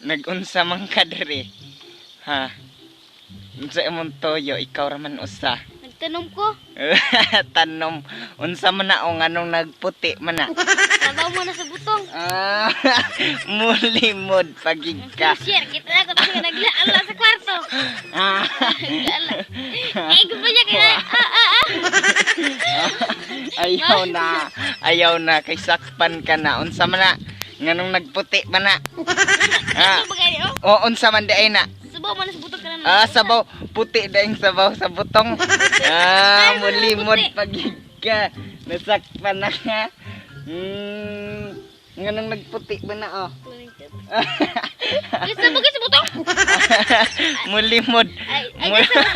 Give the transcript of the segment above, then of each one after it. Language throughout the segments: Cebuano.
Nag-unsa man ka diri? Ha? Unsa imong toyo, ikaw ra man usa. Nagtanom ko. Tanom, unsa man na o nganong nagputi man na? Sabaw mo na sa butong. Ah, mulimod pagig ka. Share, kita na ko kasi naglaala sa kwarto. Ah, Naglaala. Eh, gusto niya kaya, ah, ah, ah. ayaw na. Ayaw na kay sakpan ka na. Unsa man na? Nganong nagputi man na? Ah. Ano ba gani, oh? O unsa man di ay na? Sabaw mo na sa butong ka na. Ah, sabaw. Puti daing sabaw sa butong. Ah, Ay, mulimod puti. pagig ka. Nasakpan na ka. Nganong nagputi ba na oh? Ay, sabaw kayo sa butong. Mulimod. Ay, ay, sa butong.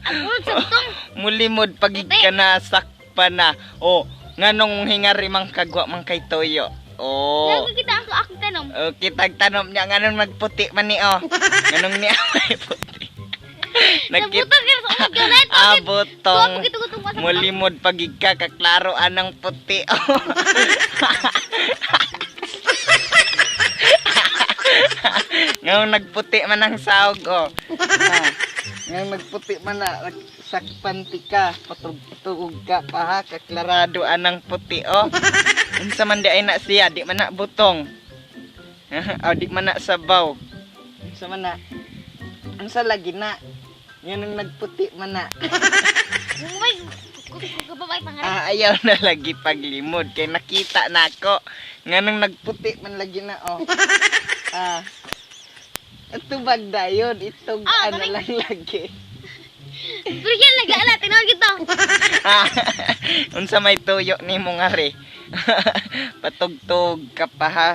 Ang ulod sa butong. Mulimod pagig ka na, sakpan na. Oh, nganong hingari mang kagwa mang kay toyo. Oh. Lagi kita ang akong tanom. Okay, tagtanom niya nganong nagputi man ni oh. Nganong niya may puti. Sa butong kaya sa ulod ganit. Ah, butong. Tuwa pagkitugutong pa sa butong. Mulimod pagig ka, kaklaro anang puti. Oh. Ngayon nagputi man ang sahog, oh. Ah, ngayon nagputi man na, sakpan ti ka, patugtugog ka pa ha, kaklarado anang puti, oh. Unsa man di ay na siya, di man na butong. Oh, di man na sabaw. Unsa man na? Unsa lagi na? Yan ang nagputi man na. May, kubabay pangalan. Ah, ayaw na lagi paglimod kay nakita na ako. Nganong nagputi man lagi na oh. Ah. Tubag dayon itog Ah, ano dali. lang lagi. Pero yan, nag-aala. Tinawag kita. Ah, unsa may tuyo nimo nga re? Patugtog ka pa ha.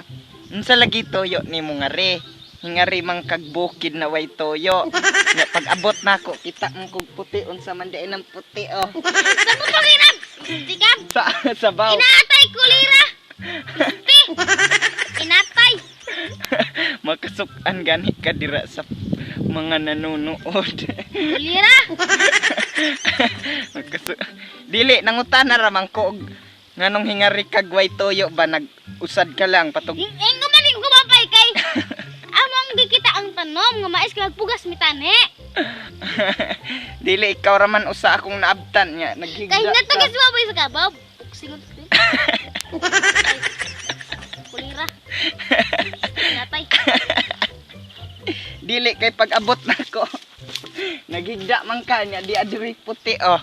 Unsa lagi tuyo nimo nga re? Hingari man kag bukid na way tuyo. Nya pag abot nako kita man kog puti, unsa man diay ng puti oh. Sa butong inab. Tikab. Sa sabaw. Inatay, kulira. Pi. Inatay. Makasukan gani ka dira sa mga nanonood. Kulira. Dili nangutana ra man ko og nganong hingari kag way toyo ba, nag-usad ka lang patug Ingo man ko kumapay kay. Among gikita ang tanom nga mais ka nagpugas mi tani. Dili, ikaw ra man usa akong naabtan nga naghigda. Kay ka. natugis mo sa kabaw. Puksingon. Ay, kulira. Inatay. Dili kay pag abot nako. Naghigda man ka nya di adiri puti oh.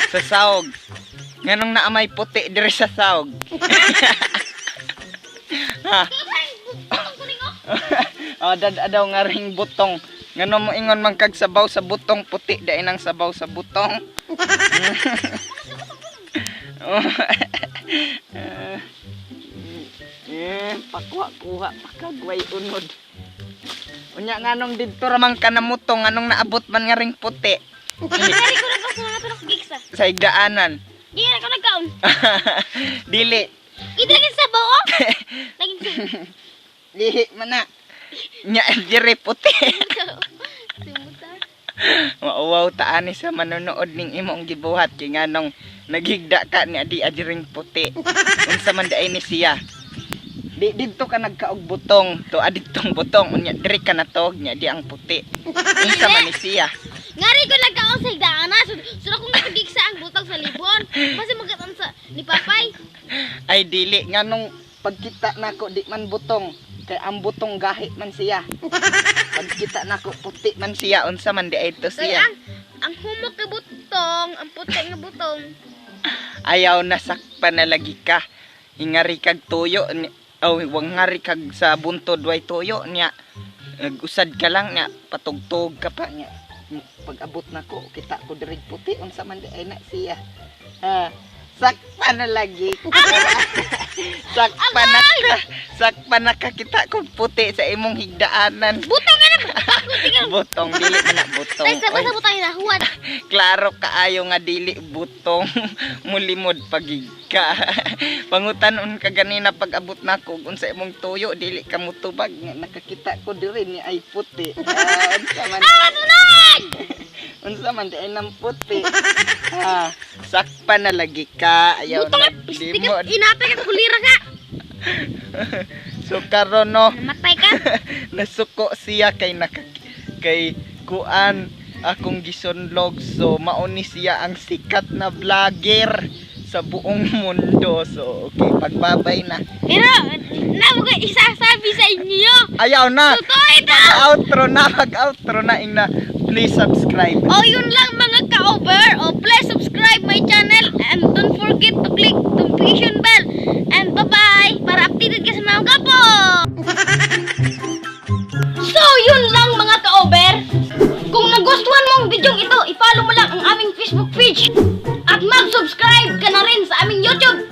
Sa saog. Nganong naa may puti diri sa saog? Ha? Butong kuning oh. Oh, dad daw nga ring butong. Ngano mo ingon man kag sabaw sa butong puti dai nang sabaw sa butong. Oh. Eh, pakuha-kuha pakagway unod. Unya nganong didto ra man ka namutong, nganong naabot man nga ring puti Dari ko na pa sa mga tulok gigsa. sa higdaanan? Di na ko nagkaon. Dili. Ito lagi sa bao. Lagi sa. Lihi man na. Nya dire puti. Sumuta. Mauwaw ta ani sa manonood ning imong gibuhat kay nganong naghigda ka ni adi adiring puti. Unsa man diay ni siya? Di didto ka nagkaog butong, to aditong butong unya diri ka natog nya di ang puti. Unsa man ni siya? Ngari ko nagkaon sa higdaan. So, so akong natugigsa ang butang sa libon. Basta magkaon sa ni Papay. Ay dili, nganong pagkita nako di man butong kay ang butong gahi man siya. Pagkita nako puti man siya, unsa man di ay to Kay siya? ang humok nga butong, ang puti nga butong. Ayaw na, sakpan na lagi ka. Hingari kag tuyo ni oh, wangari kag sa buntod way tuyo niya. Nag-usad ka lang niya, patugtog ka pa niya. Pag abot nako, kita ko diri puti, unsa man di ay na siya? Ha. Sakpan na lagi. Sakpan na ka. Sakpan na ka, kita ko puti sa imong higdaanan. Butong nga na puti nga. Butong dili man na butong. Ay sa Oy. sa butang na huwad. Klaro kaayo nga dili butong. Mulimod pagig ka. Pangutanon ka ganina pag abot nako unsa imong tuyo, dili ka mutubag nga nakakita ko diri ni ay puti. Ah, unsa man Ah, tunan! unsa man di ay nang puti? Ah, sakpan na lagi ka. Ayaw Butong na nga pistik limod. inatay ka kulira ka. So karon, no, Namatay ka. nasuko siya kay naka kay kuan akong gisunlog, so mauni siya ang sikat na vlogger sa buong mundo. So okay, pagbabay na. Pero, na mo ko isasabi sa inyo. Ayaw na. Totoo ito. Outro na, mag outro na ina. Please subscribe. Oh, yun lang, mga ka-over. Oh, please subscribe my channel and don't forget to click notification bell. And bye-bye para updated ka sa mga gapo. So, yun lang, mga ka-over. Kung nagustuhan mo ang video ito, i-follow mo lang ang aming Facebook page. At mag-subscribe ka na rin sa aming YouTube.